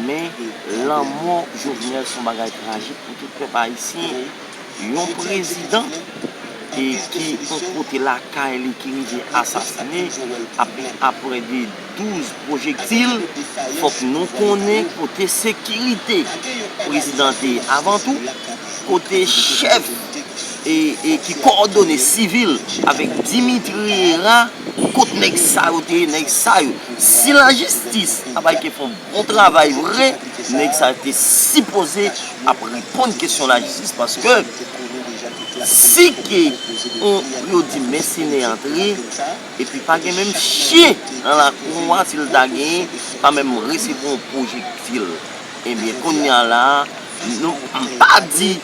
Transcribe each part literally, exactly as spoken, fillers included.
Men, lanmò Jovenel se yon bagay trajik pou tout pèp ayisyen. Yon prezidan e ki yon kote lakay li ki rive asasine ap- aprè de douz pwojektil, fòk nou konnen kote sekirite prezidan te ye avan tou, kote chèf e, e ki kowòdone sivil avèk Dimitri Hérard, kot nèg sa yo te ye, nèg sa yo. Si lajistis ap al ke fè yon bon travay vre, nèg sa yo te sipoze ap reponn kesyon lajistis, paske si ke on, yo di mèsenè antre, epi pa gen menm chen nan lakou a, si l ta genyen, pa menm resevwa yon pwojektil. Ebyen, kounye a la, nou, m pa di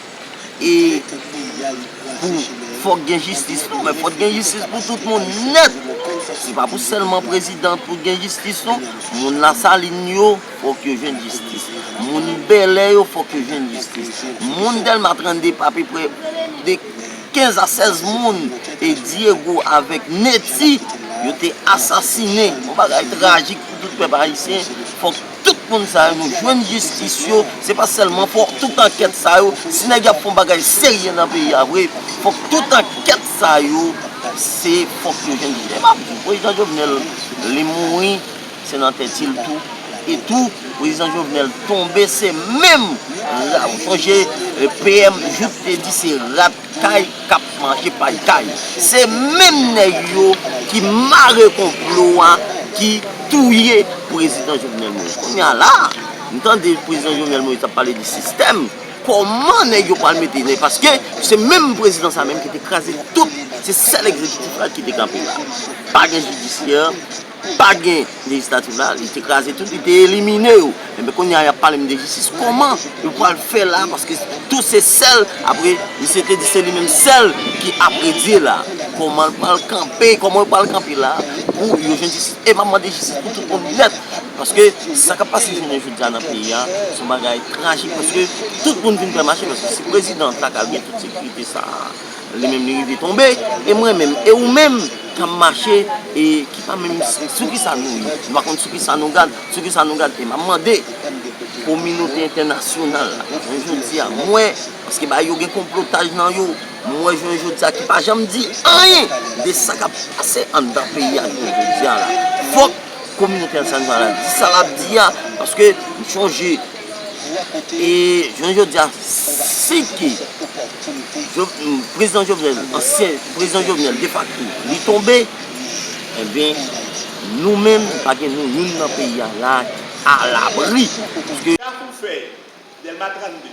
e pou fòk gen jistis, non, men fòk gen jistis pou tout moun nèt. Se pa pou sèlman prezidan pou gen jistis, non. Moun Lasalin yo, fòk yo jwenn jistis. Moun Bèlè yo, fòk yo jwenn jistis. Moun Dèlma trannde, apeprè de kenz a sèz moun, e Diego avèk Netty, yo te asasinen. Yon bagay trajik pou tout pèp ayisyen. Fòk tout moun sa yo, nou jwenn jistis yo. Se pa sèlman fòk tout ankèt sa yo, si nèg y ap fè yon bagay serye nan peyi a vre, fòk tout ankèt sa yo, se fòk yo jwenn jistis. E m ap di w, prezidan Jovenel, li mouri, se nan tèt il tou. E tou, prezidan Jovenel tonbe, se menm, ou sonje, eh, P M Jouthe te di se rat kay k ap manje pay kay. Se menm nèg yo ki mare konplo a, ki touye prezidan Jovenel Moïse. Kounye a la, m tande prezidan Jovenel Moïse ap pale de sistèm. Kòman nèg yo pral mete nèg? Paske se menm prezidan sa menm ki te kraze tout, se sèl egzekitif la ki te kanpe la. Pa gen jidisyè, pa gen lejislatif la, li te kraze tout, li te elimine yo. Enben, kounye a, y ap pale m de jistis. Kòman yo pral fè la? Paske tou se sèl, apre, misye te di se li menm sèl ki ap redye la. Kòman l pral kanpe, kòman yo pral kanpe la pou yo jwenn jistis? E m ap mande jistis pou tout moun nèt. Paske sa k ap pase jounen jodi a nan peyi a, se yon bagay trajik, paske tout moun vin fè mache, paske si prezidan an ta ka gen tout sekirite sa a, li menm li rive tonbe, e mwen menm, e ou menm, k ap mache, e ki pa menm sou ki sa nou ye. Nou pa konn sou ki sa nou gad, sou ki sa nou gad. E m ap mande kominote entènasyonal la, jounen jodi a, m wè, paske bagay yo gen konplotaj nan yo, m wè jounen jodi a ki pa janm di anyen de sa k ap pase anndan peyi a jounen jodi a la. Fòk kominote entènasyonal la di sa l ap di a, paske m sonje, e jounen jodi a, si ke Jo- prezidan Jovenel, ansyen prezidan Jovenel defakto, li tonbe, enben, nou menm, pa gen nou youn nan peyi a la ki alabri. Paske Kafou Fèy, Dèlma trannde.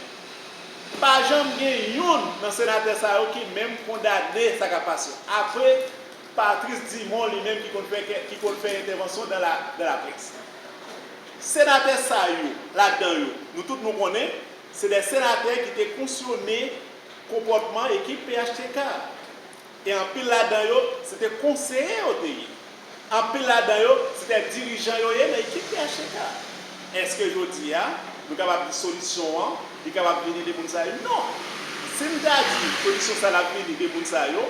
Pa janm gen youn nan senatè sa yo ki menm kondane sa k ap pase. Apre Patrice Dumont li menm ki konn fè, ki konn fè entèvansyon dans la, dans la presse. Senatè sa yo, ladan yo, nou tout nou konnen, se de senatè ki te kosyone konpòtman ekip P H T K. E anpil ladan yo, se te konseye yo te ye. Anpil ladan yo, se te dirijan yo ye nan ekip P H T K. Èske jodi a, nou kapab di solisyon an, li kapab vini de moun sa yo? Non. Si n ta di solisyon sa l ap vini de moun sa yo,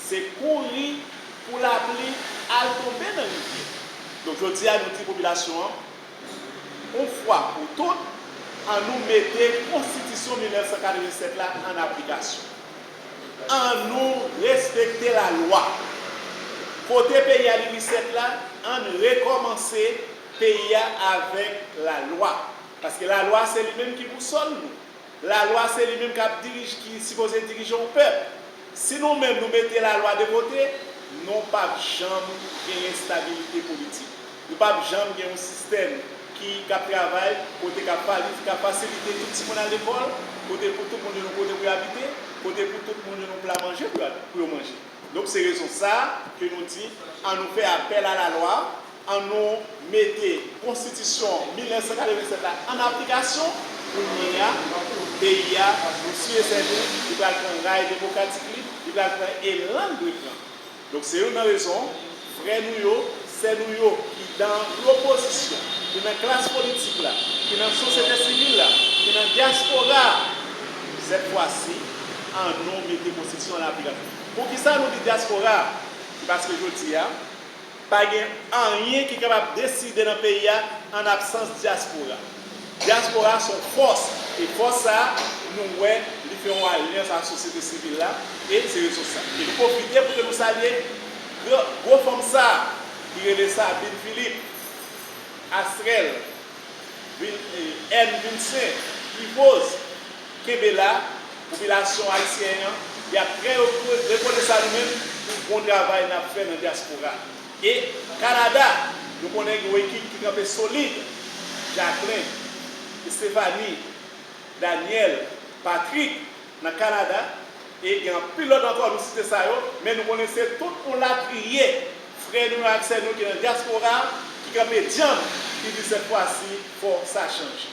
se kouri pou lapli al tonbe nan rivyè. Donk, jodi a, nou di popilasyon an, yon fwa pou tout, an nou mete konstitisyon mil nèf san katrevennsèt la an aplikasyon. An nou respekte lalwa. Kote peyi a li resèt la, ann rekòmanse peyi a avèk lalwa. Paske lalwa se li menm ki bousòl nou. Lalwa se li menm k ap dirij, ki sipoze dirije yon pèp. Si nou menm nou mete lalwa de kote, nou p ap janm genyen estabilite politik. Nou p ap janm gen yon sistèm ki, k ap travay, kote k ap fa-, k ap fasilite tout timoun al lekòl, kote pou tout moun jwenn yon kote pou yo abite, kote pou tout moun jwenn yon pla manje pou yo, pou yo manje. Donk, se rezon sa a ke nou di, an nou fè apèl a lalwa, an nou mete konstitisyon mil nèf san katrevennsèt la an aplikasyon, kounye a, peyi a, nou si e sèten, li pral pran ray demokratik li, li pral pran elan l dwe pran. Donk, se youn nan rezon, frè nou yo, sè nou yo ki nan lopozisyon, ki nan klas politik la, ki nan sosyete sivil la, ki nan dyaspora a, sèt fwa si, an nou mete konstitisyon an aplikasyon. Poukisa nou di dyaspora a? Se paske jodi a, Pa gen anyen ki kapab deside nan peyi a an absans dyaspora. Dyaspora se yon fòs, e fòs sa a, nou wè li fè yon alyans ak sosyete sivil la, e se rezon sa. E nou pwofite pou ke nou salye gwo, gwo fanm sa a, ki rele Sabine Philippe, Astrel, N. Vincent, Yvose, kenbe la, popilasyon ayisyen an, y ap trè rekonesan nou menm pou bon travay n ap fè nan dyaspora. E Kanada, nou konnen gen yon ekip ki kanpe solid, Jacqueline, Stephanie, Daniel, Patrick, nan Kanada, e gen anpil lòt ankò, nou site sa yo, men nou konnen se tout yon latriye frè nou ak sè nou ki nan dyaspora ki kanpe djanm, ki di sèt fwa si fò sa chanje.